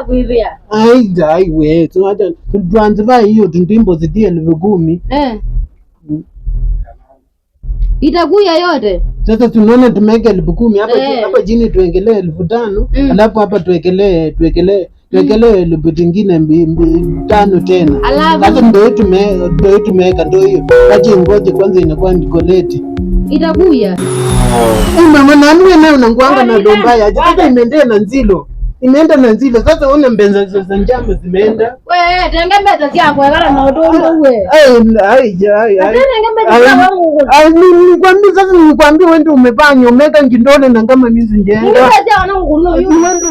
Kuivia. Ai ai we hata tuanze hiyo ndimbo zidie 10,000. Eh. Itakuya yote. Sasa tunaona tumeweka 10,000 hapa Eh. hapa chini tuwekelee 5,000 alafu hapa tuwekelee 5,000 tena. Alafu Sasa ndio tumeweka ndio hiyo. Acha ngoje kwanza inakuwa ndikoleti. Itakuya. Mama nani wewe naye unanguanga na dombaya. Sasa imeenda na nzilo. Imeenda na nzilo. Sasa una mbenza za njama zimeenda. We tenge mbeza syakwa ekala na utundu we. Ai ai ai ai. Tenge mbeza syakwa. Ai nikwambia sasa nikwambia wewe ndio umefanya umeka ngindole na kama mizi njenga.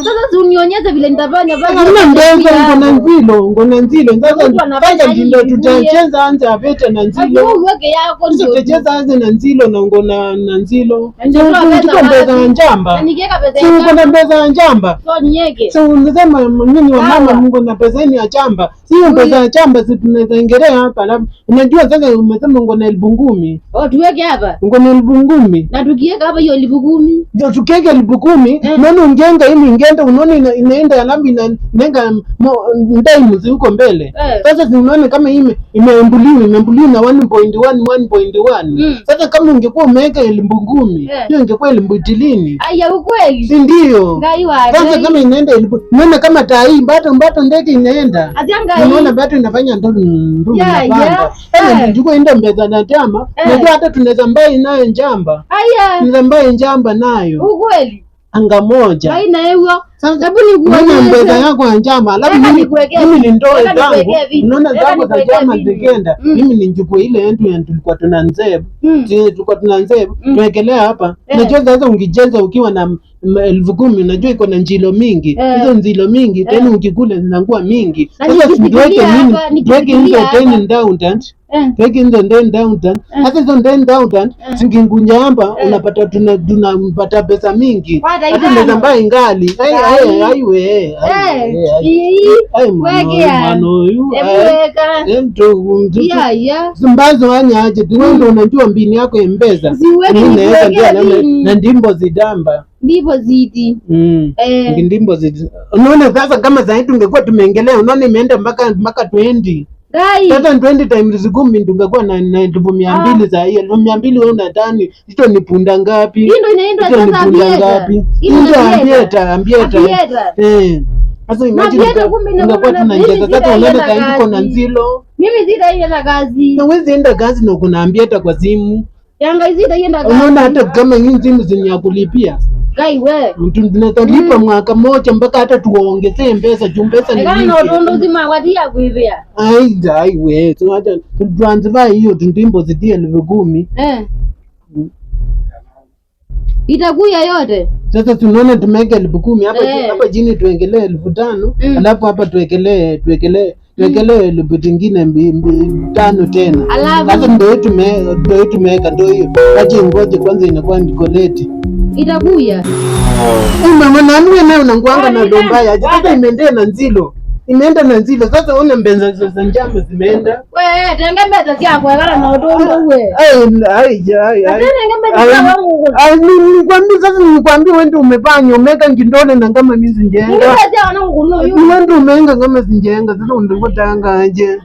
Sasa si unionyeshe vile nitafanya basi. Hamna mbenza ngo na nzilo, ngo na nzilo. Sasa Mtu anafanya sasa ndio hivi, tutacheza anze avete na nzilo. Uweke yako Sasa ndio. tutacheza anze na nzilo na ngo na nzilo. Ndio pesa Tuko mbeza wapi? ya njamba. Na nikiweka pesa Si uko yangu na mbeza ya njamba. so niweke. So unasema nyinyi wa mama Sawa. mko na pesa yenu ya chamba. Sio pesa ya chamba si tunaweza ingelea hapa. Alafu unajua sasa umesema uko na 10,000. Oh, tuweke hapa. Uko na 10,000. Na tukiweka hapa hiyo 10,000. Ndio tukiweka 10,000, unaona ungenga hii ingenda unaona inaenda alafu inaenga ndimes huko mbele. Sasa si unaona kama hii imeembuliwa na 1.1 1.1. Sasa kama ungekuwa umeweka 10,000, hiyo ingekuwa 20,000. Aya ukweli. Si ndio? Ngai wa. Sasa kama inaenda 10,000, unaona kama tai mbato ndege inaenda. Asianga Unaona bado inafanya ndo ndo inapanda. Sasa ndiko enda mbeza na chama, unajua hata tunaweza mbai nayo njamba. Aya. Tunaweza mbai njamba nayo. Ukweli. Anga moja. Ngai na ewo. Sasa Hebu unaona nikuonyeshe. mbeza yako ya njama, alafu Weka mimi nikuwekee mimi ni vitu. ndoe Weka zangu. nikuwekee vitu. Unaona Weka zangu za nikuwekee chama vitu. zikenda, mimi ninchukue ile yetu ya tulikuwa tuna nzebu. Tulikuwa tuna nzebu, tuwekelea hapa. Unajua sasa ungicheza ukiwa na 10,000 unajua iko na njilo mingi. Hizo njilo mingi tena ukikula zinakuwa mingi. Na Sasa nikifikiria tuweke nini? hapa, Tuweke hizo nikifikiria hapa. 10,000. Tuweke hizo 10,000. Sasa hizo 10,000 zingingunja hapa unapata tunapata pesa mingi. Pata Hata itano. unaweza mbai ngali. Ai ai ai we. Ai we, ai. Ai mwana huyu, Wekea. mwana huyu. Hebu Ai. weka. Mtu Ya ya. Zimbazo anya aje wewe ndio unajua mbini yako ya mbeza. Siweke Mimi naweza nikuwekee ndio vini. na ndimbo zidamba. Ndipo zidi. Ndimbo zidi. Unaona sasa kama zaidi tungekuwa tumeengelea unaona imeenda mpaka 20. Ngai. Sasa 20 times 10 tungekuwa na 200,000 za hiyo. 200,000 wewe unadhani hicho ni punda ngapi? Hii ndio inaitwa Hicho ni sasa punda abieta. ngapi? Hii ndio Ndio abieta. ambieta ambieta. Abieta. Sasa imagine abieta kumbe inakuwa ungekuwa na tunacheza mimi sasa unaona sitaenda sasa iko na kazi. nzilo. Mimi sitaenda kazi. Na huwezi enda kazi na kuna ambieta kwa simu. Yanga sitaenda kazi. Unaona hata kama hii simu zenye ya kulipia. Ngai we. Mtu tunalipa mwaka moja mpaka hata tuwaongezee pesa juu pesa ni Ekana na mingi. utundu uzima watia kuivia. Ai ai we hata tuanze hiyo ndimbo zidie 10,000. Itakuya yote. Sasa tunaona tumeweka 10,000 hapa hapa chini tuwekelee 5,000 alafu hapa tuwekelee 5,000 tena. Alafu Sasa ndio tumeweka ndio hiyo. Acha ngoje kwanza inakuwa ndikoleti. Itakuya. Mama nani wewe naye unanguanga na dombaya. Sasa imeenda na nzilo. Imeenda na nzilo. Sasa una mbenza za njama zimeenda. We tenge mbeza syakwa ekala na utundu we. Ai ai ai ai. Tenge mbeza syakwa. Ai nikwambia sasa nikwambia wewe ndio umefanya umeka ngindole na kama mizi njenga. Mbeza syakwa Wewe ndio umeenga kama zinjenga sasa undikotanga aje.